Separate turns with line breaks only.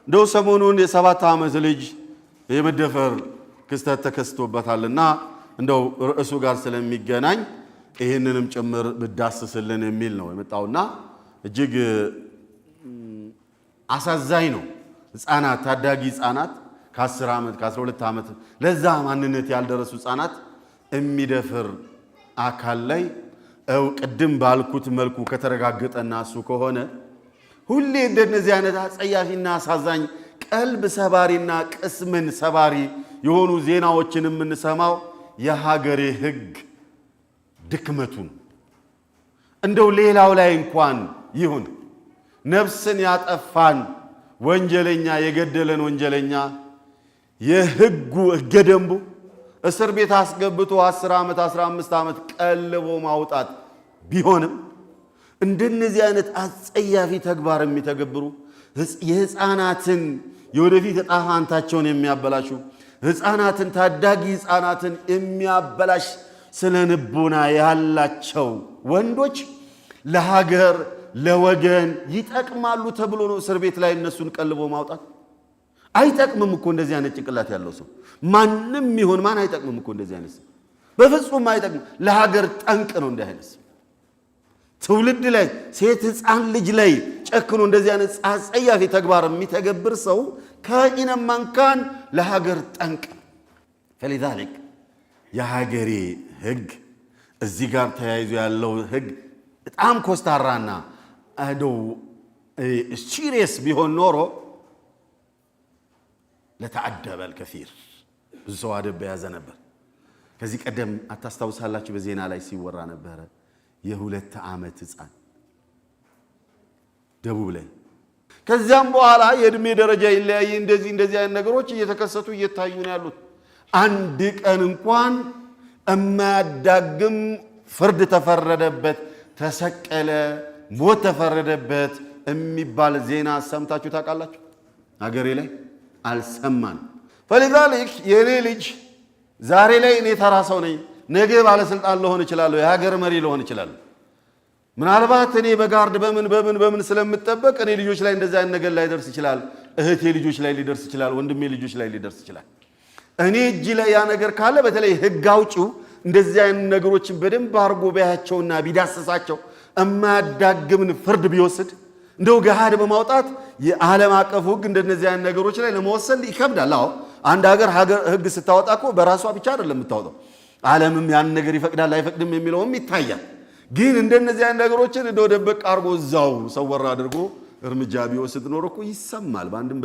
እንደው ሰሞኑን የ7 ዓመት ልጅ የመደፈር ክስተት ተከስቶበታልና እንደው ርዕሱ ጋር ስለሚገናኝ ይህንንም ጭምር ብዳስስልን የሚል ነው የመጣውና እጅግ አሳዛኝ ነው። ህፃናት፣ ታዳጊ ህፃናት ከ10 ዓመት፣ ከ12 ዓመት ለዛ ማንነት ያልደረሱ ህፃናት የሚደፍር አካል ላይ እው ቅድም ባልኩት መልኩ ከተረጋገጠና እሱ ከሆነ፣ ሁሌ እንደነዚህ አይነት አጸያፊና አሳዛኝ፣ ቀልብ ሰባሪና ቅስምን ሰባሪ የሆኑ ዜናዎችን የምንሰማው የሀገሬ ህግ ድክመቱን፣ እንደው ሌላው ላይ እንኳን ይሁን ነፍስን ያጠፋን ወንጀለኛ፣ የገደለን ወንጀለኛ የህጉ ህገ ደንቡ እስር ቤት አስገብቶ 10 ዓመት፣ 15 ዓመት ቀልቦ ማውጣት ቢሆንም፣ እንደነዚህ አይነት አጸያፊ ተግባር የሚተገብሩ፣ የህፃናትን የወደፊት ዕጣ ፈንታቸውን የሚያበላሹ፣ ህፃናትን፣ ታዳጊ ህፃናትን የሚያበላሽ ስነ ልቦና ያላቸው ወንዶች ለሀገር ለወገን ይጠቅማሉ ተብሎ ነው እስር ቤት ላይ እነሱን ቀልቦ ማውጣት? አይጠቅምም እኮ እንደዚህ አይነት ጭንቅላት ያለው ሰው፣ ማንም ይሁን ማን አይጠቅምም እኮ። እንደዚህ አይነት ሰው በፍጹም አይጠቅምም። ለሀገር ጠንቅ ነው እንዲህ አይነት ሰው። ትውልድ ላይ፣ ሴት ህፃን ልጅ ላይ ጨክኖ እንደዚህ አይነት አጸያፊ ተግባር የሚተገብር ሰው كائنا من كان ለሀገር ጠንቅ ነው። فلذلك የሀገሬ ህግ፣ እዚህ ጋር ተያይዞ ያለው ህግ በጣም ኮስታራና እንደው serious ቢሆን ኖሮ لتأدب الكثير፣ ብዙ ሰው አደብ በያዘ ነበር። ከዚህ ቀደም አታስታውሳላችሁ? በዜና ላይ ሲወራ ነበረ። የ2 ዓመት ህፃን ደቡብ ላይ። ከዚያም በኋላ የእድሜ ደረጃ ይለያይ፣ እንደዚህ እንደዚህ አይነት ነገሮች እየተከሰቱ እየታዩ ነው ያሉት። አንድ ቀን እንኳን የማያዳግም ፍርድ ተፈረደበት፣ ተሰቀለ፣ ሞት ተፈረደበት የሚባል ዜና ሰምታችሁ ታውቃላችሁ? ሀገሬ ላይ አልሰማን። فلذلك የእኔ ልጅ ዛሬ ላይ እኔ ተራ ሰው ነኝ፣ ነገ ባለስልጣን ልሆን እችላለሁ፣ የሀገር መሪ ልሆን እችላለሁ። ምናልባት እኔ በ guard በምን በምን በምን ስለምጠበቅ እኔ ልጆች ላይ እንደዚህ አይነት ነገር ላይደርስ ይችላል። እህቴ ልጆች ላይ ሊደርስ ይችላል። ወንድሜ ልጆች ላይ ሊደርስ ይችላል። እኔ እጅ ላይ ያ ነገር ካለ፣ በተለይ ህግ አውጪው እንደዚህ አይነት ነገሮችን በደንብ አድርጎ ቢያያቸውና ቢዳስሳቸው፣ የማያዳግምን ፍርድ ቢወስድ፣ እንደው ገሃድ በማውጣት የዓለም አቀፉ ህግ እንደነዚህ አይነት ነገሮች ላይ ለመወሰን ይከብዳል። አዎ፣ አንድ ሀገር ህግ ስታወጣ እኮ በራሷ ብቻ አይደለም የምታወጣው። ዓለምም ያን ነገር ይፈቅዳል አይፈቅድም የሚለውም ይታያል። ግን እንደነዚህ አይነት ነገሮችን እንደው ደበቅ አድርጎ እዛው ሰወር አድርጎ እርምጃ ቢወስድ ኖሮ እኮ ይሰማል በአንድም።